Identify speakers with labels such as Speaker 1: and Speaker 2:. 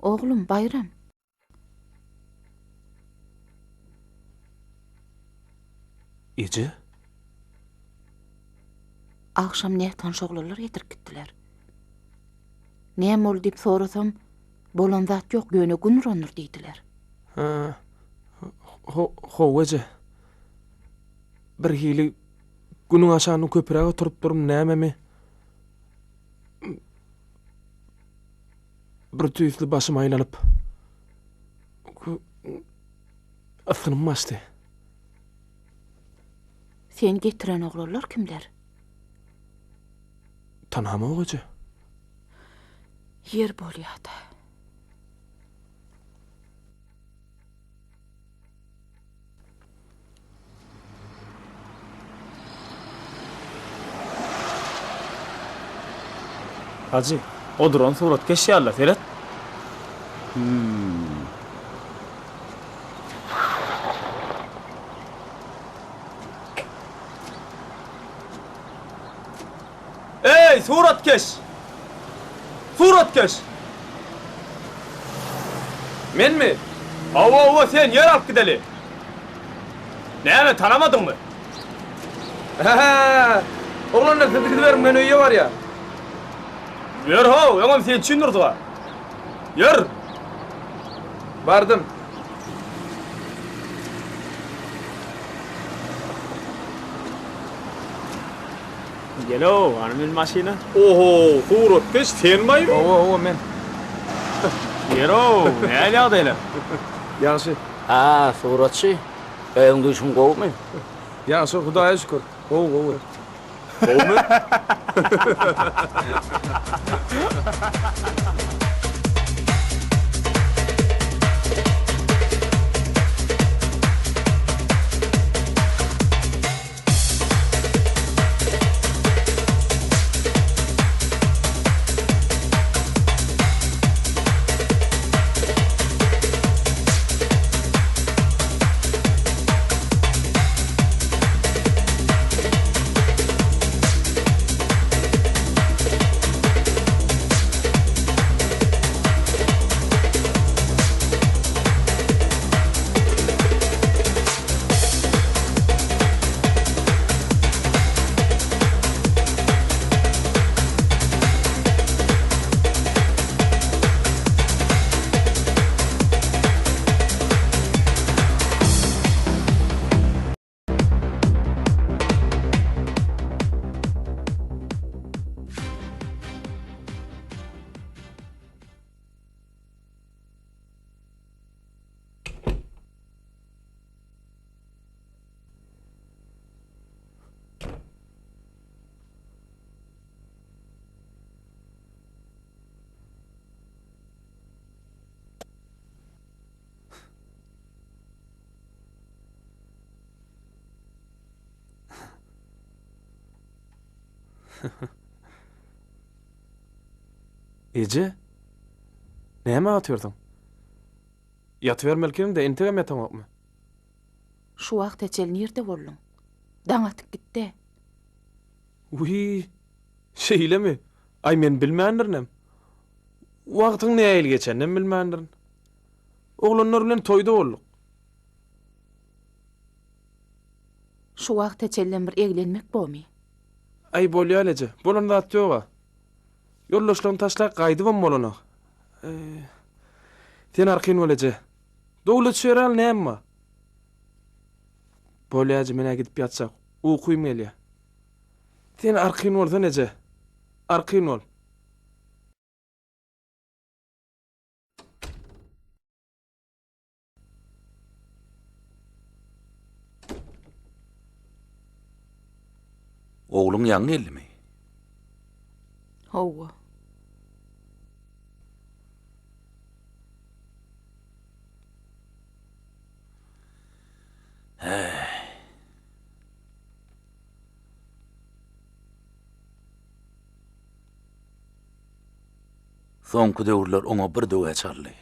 Speaker 1: Oglum, Baýram.
Speaker 2: Eje?
Speaker 1: Agşam nätanyş oglanlar getirip gitdiler. Näme boldy diýip sorasam, bolan zat ýok, ýöne gün urandyr diýdiler.
Speaker 2: Hä, ho, eje. Birhili günüň aşagynda köpräk oturypdyryn, nämemi? Bir tüýsli başym aýlanyp, ysgynym gaçdy.
Speaker 1: Seni getiren oglanlar kimler?
Speaker 2: Tanamok eje.
Speaker 1: Ýer bolýa-da.
Speaker 3: Hajy, o duran suratkeş ýaly-la, seret.
Speaker 4: Hüm.
Speaker 3: Eý, suratkeş! Suratkeş! Menmi? Hawa, hawa, sen, ýör alyp gideli. Näme, tanamadyňmy?
Speaker 2: Hä-hä! Oglanlar, siz gidiberiň, men öýe barýan.
Speaker 3: Ýör-how, öňem sen üçin durdyk-a. Ýör!
Speaker 2: Bardym.
Speaker 3: Gel-ow, hany mün maşyna. Oho, suratkeş senmaý bu?
Speaker 2: Hawa, hawa, men.
Speaker 3: Ýer-ow, nähili ýagdaýlar?
Speaker 2: Ýagşy.
Speaker 4: Ha, suratçy, özüň duýşuň gowumy?
Speaker 2: Ýagşy, Hudaýa şükür. Gowy, gowy.
Speaker 3: Gowumy?
Speaker 2: Eje, näme atýarsyň? Ýatybermelikiň-de, entegem ýataňokmy?
Speaker 1: Şu wagta çenli nirde bolduň? Daň atyp gitdi.
Speaker 2: Wiý, şeýlemi? Aý, men bilmändirinem. Wagtyň nähili geçeninem bilmändirin. Oglanlar bilen toýda bolduk.
Speaker 1: Şu wagta çenlem bir eglenmek bomy?
Speaker 2: Aý, bolýa-la eje, bolan zat ýog-a. Ýoldaşlaryny taşlap gaýdybam bolanok. Sen arkaýyn bol eje. Dowla düşer ýaly näme bar? Bolýa eje, men-ä gidip ýatjak. Ukym gelýär. Sen arkaýyn bolsana eje. Arkaýyn bol.
Speaker 4: Ogluň ýaňy geldimi?
Speaker 1: Hawa.
Speaker 4: Häý. Soňky döwürler oňa bir döw-ä çaldy.